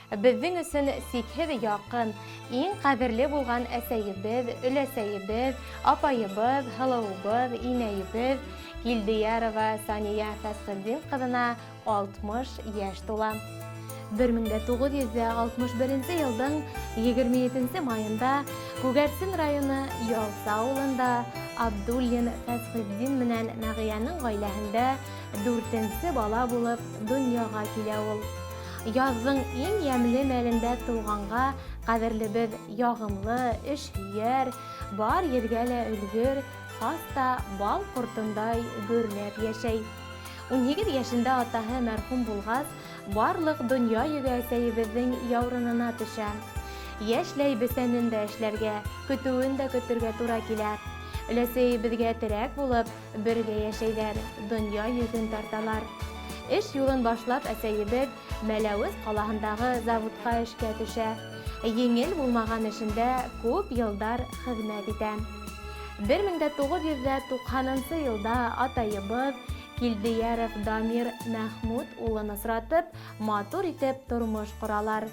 Беҙҙең өсөн сикһеҙ яҡын, иң ҡәҙерле булған әсәйебеҙ, өләсәйебеҙ, апайыбыҙ, һылыуыбыҙ, инәйебеҙ Килдейәрова Сания Фәсхетдин ҡыҙына 60 йәш тула. 1961 йылдың 27 майында Күгәрсен районы Ялса ауылында Абдуллин Фәсхетдин менән Нәғиәнең ғаиләһендә дүртенсе бала булып донъяға килә ул. Яҙҙың иң йәмле мәлендә тыуғанға ҡәҙерлебеҙ яғымлы, эшһөйәр, бар ергә лә өлгөр, хаста бал ҡортондай гөрләп йәшәй. 18 йәшендә атаһы мәрхүм булғас, барлыҡ донъя йөгө әсәйебеҙҙең яурынына төшә. Йәшләй бесәнен дә эшләргә, көтөүен дә көтөргә тура килә. Өләсәйебеҙгә терәк булып, бергә йәшәйҙәр, донъя йөген тарталар. Эш юлын башлап әсәйебеҙ Мәләүез ҡалаһындағы заводҡа эшкә төшә. Еңел булмаған эшендә күп йылдар хеҙмәт итә. 1990 йылда атайыбыҙ Килдейәров Дамир Мәхмүт улын осратып, матур итеп тормош ҡоралар.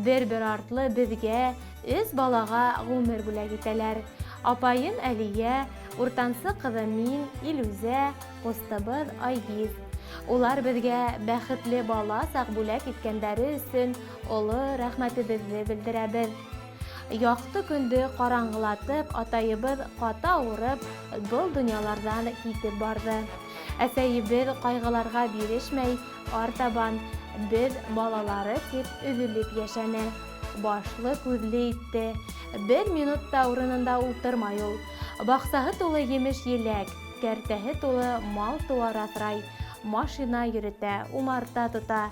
Бер-бер артлы беҙгә, өс балаға ғүмер бүләк итәләр. Апайым Әлиә, уртансы ҡыҙы мин, Илүзә, ҡустыбыҙ Айгиз. Улар беҙгә бәхетле бала саҡ бүләк иткәндәре өсөн оло рәхмәтебеҙҙе белдерәбеҙ. Яҡты көндө ҡараңғылатып, атайыбыҙ ҡаты ауырып, был донъяларҙан китеп барҙы. Әсәйебеҙ ҡайғыларға бирешмәй, артабан беҙ балалары тип өҙөлөп йәшәне. Башлы-күҙле итте. Бер минут та урынында ултырмай ул. Баҡсаһы тулы емеш-еләк, кәртәһе тулы мал-тыуар аҫрай, машина йөрөтә, умарта тота.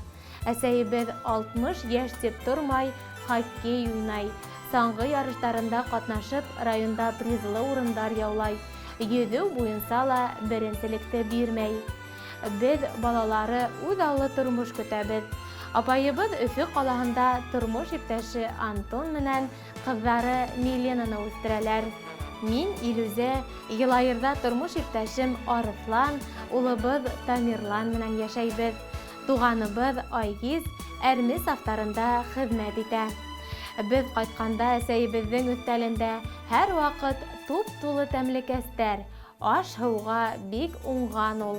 Әсәйебеҙ 60 йәш тип тормай, хоккей уйнай, саңғы ярыштарында ҡатнашып, районда призлы урындар яулай, йөҙөү буйынса ла беренселекте бирмәй. Беҙ, балалары, үҙ аллы тормош көтәбеҙ. Апайыбыҙ Өфө ҡалаһында тормош иптәше Антон менән ҡыҙҙары Миленаны үҫтерәләр. Мин, Илүзә, Йылайырҙа тормош иптәшем Арыҫлан, улыбыҙ Тамерлан менән йәшәйбеҙ. Туғаныбыҙ Айгиз әрме сафтарында хеҙмәт итә. Беҙ ҡайтҡанда әсәйебеҙҙең өҫтәлендә һәрваҡыт туп-тулы тәмлекәстәр, аш-һыуға бик уңған ул.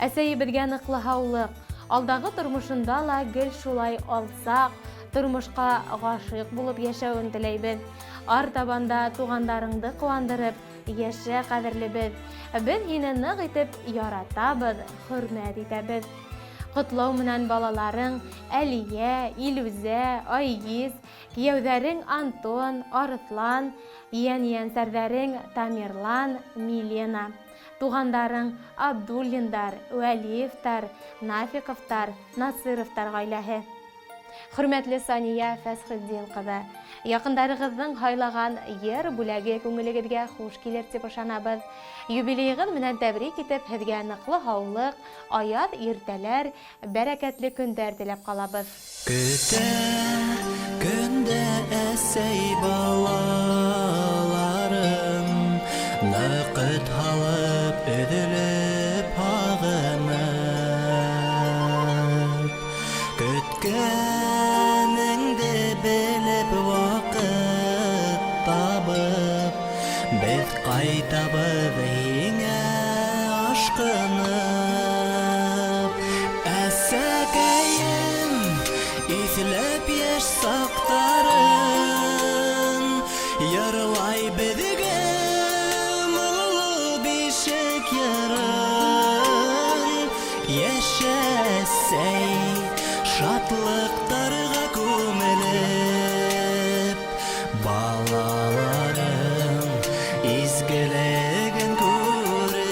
Әсәйебеҙгә ныҡлы һаулыҡ, алдағы тормошонда ла гел шулай алсаҡ, тормошҡа ғашыйҡ булып йәшәүен теләйбеҙ. Артабан да туғандарыңды ҡыуандырып, Йәшә, кадерлебез! Без һине нык итеп яратабыз, хөрмәт итәбез. Котлау менән балаларың Әлия, Илүзә, Айгиз, кияүҙәрең Антон, Арыҫлан, ейән-ейәнсәрҙәрең Тамерлан, Милена, туғандарың Абдуллиндар, Вәлиевтар, Нафиковтар, Насыровтар гаиләһе. Хөрмәтле Сания Фәсхетдин кызы, якындарыгызның һайлаган йыр бүләге күңелегезгә хуш килер дип ышанабыз. Юбилеегыз менән тәбрик итеп, һеҙгә ныклы һаулык, аяҙ иртәләр, бәрәкәтле көндәр теләп калабыз. Көтә көндә әсәй балаларын, Ныҡыт һалып, өҙөлөп, һағынып. Көткәнеңде белеп, ваҡыт табып, Беҙ ҡайтабыҙ һиңә ашҡынып. Әсәкәйем, иҫләп йәш саҡтарын, Йырлай беҙгә моңло бишек йырын. Йәшә, әсәй, шатлыҡтарға күмелеп, Балаларың изгелеген күреп.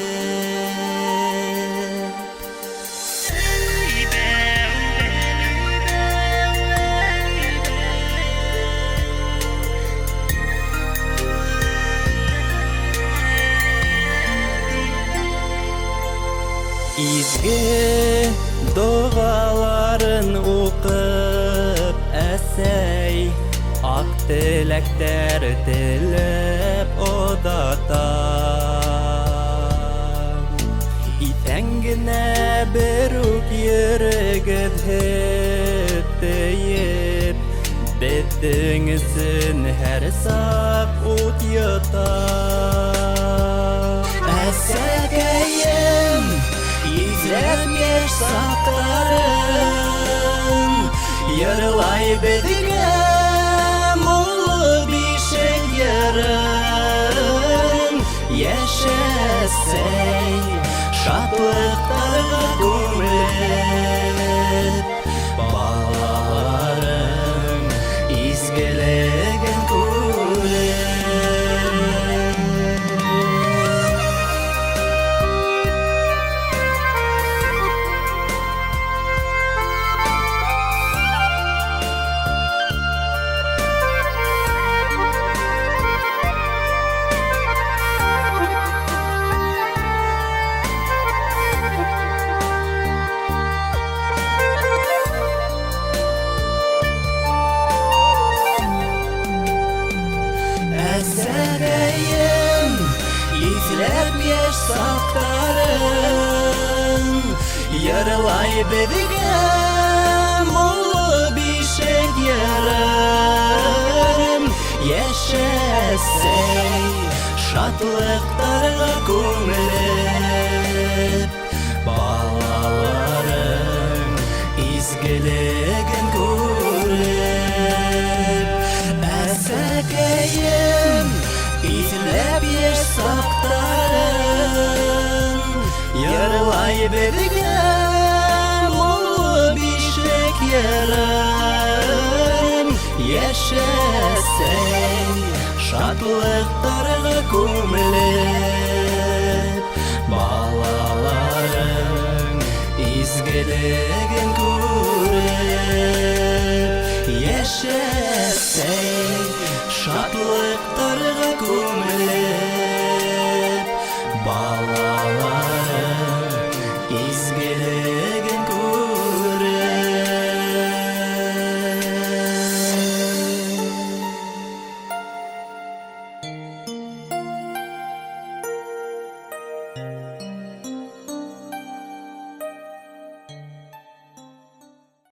Изге догаларын укып, әсәй, ак теләктәр теләп озата. Иҫән генә берүк йөрөгөҙ һөт тейеп. Беҙҙең өсөн һәр саҡ ут йота. Әсәкәйем, иҫләп йәш саҡтарын, Йырлай беҙгә моңло бишек йырын. Йәшәсәй, шатлыҡтарға күмелеп, Балаларың изгелеген күреп. Әсәкәйем, иҫләп йәш саҡтарын, Йырлай беҙгә моңло бишек йырын. Йәшәсәй, шатлыҡтарға күмелеп, Балаларың изгелеген күреп. Әсәкәйем, иҫләп йәш саҡтарын, Йырлай беҙгә моңло бишек йырын. Йәшәсәй, шатлыҡтарға күмелеп, Балаларың изгелеген күреп. Йәшәсәй, шатлыҡтарға